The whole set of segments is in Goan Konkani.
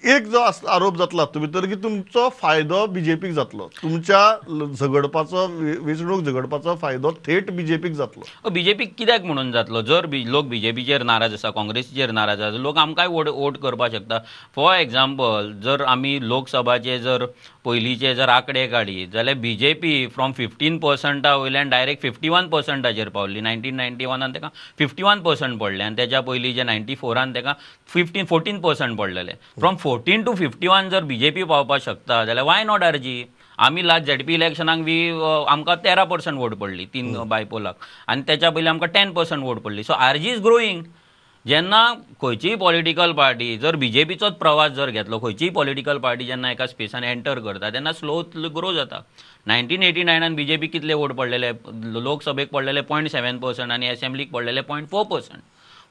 एक जो आरोप जातलो हातूंत भितर की तुमचो फायदो बीजेपीक जातलो, तुमच्या झगडपाचो, वेंचणूक झगडपाचो फायदो थेट बीजेपीक जातलो. बीजेपीक कित्याक म्हणून जातलो? जर लोक बीजेपीचेर नाराज आसा, काँग्रेसीचेर नाराज आसा, लोक आमकांय वोट करपाक शकता. फॉर एग्जाम्पल, जर आमी लोकसभाचे जर पयलींचे जर आंकडे काडीत जाल्यार बीजेपी फ्रॉम 15%ा वयल्यान डायरेक्ट 51%चेर पावली. 1991आन ताका 51% पडले आनी तेच्या पयलीं जे 94आन ताका 15 14% पडलेले. फ्रॉम 14 टू 51 जर बीजेपी पावपाक शकता जाल्यार why not RG? आमी लास्ट झेडपी इलेक्शनाक बी आमकां 13% वोट पडली तीन बायपोलाक आनी तेच्या पयलीं आमकां 10% वोट पडली. So RG is growing. जेन्ना खंयचीय पॉलिटिकल पार्टी जर बीजेपीचोच प्रवास जर घेतलो, खंयचीय पॉलिटिकल पार्टी जेन्ना एका स्पेसान एंटर करता तेन्ना स्लो ग्रो जाता. 1989आन बीजेपी कितले वोट पडलेले? लोकसभेक पडलेले 0.7% आनी एसेंब्लीक पडलेले 0.4%.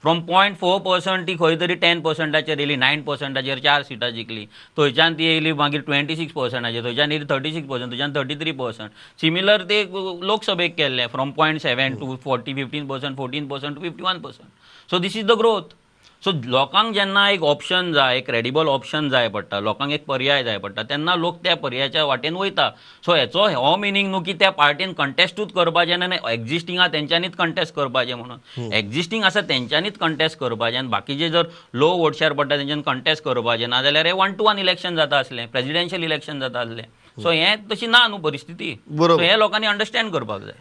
फ्रॉम 0.4% ती खंय तरी 10%चेर येयली, 9%चेर चार सिटां जिखली. थंयच्यान ती येयली मागीर 26%चेर, थंयच्यान येयली 36%, थंयच्यान 33%. सिमिलर ते लोकसभेक केल्ले, from 0.7 to 40 15%, 14% to 51%. So this is the growth. So लोकांक जेन्ना एक ऑप्शन जाय, एक क्रेडिबल ऑप्शन जाय पडटा, लोकांक एक पर्याय जाय पडटा, तेन्ना लोक त्या पर्यायाच्या वाटेन वयता. सो हेचो हो मिनींग न्हू की त्या पार्टीन कंटेस्टूच करपाचें आनी एग्जिस्टींग आहा तेंच्यांनीच कंटेस्ट करपाचें म्हणून. एग्जिस्टींग आसा तेंच्यांनीच कंटेस्ट करपाचें आनी बाकीचे जर लो वोट शेअर पडटा तेंच्यान कंटेस्ट करपाचें ना जाल्यार हे वन टू वन इलेक्शन जाता आसलें, प्रेजिडेन्शियल इलेक्शन जाता आसलें. सो हें तशी ना न्हू परिस्थिती. सो हें लोकांनी अंडरस्टँड करपाक जाय.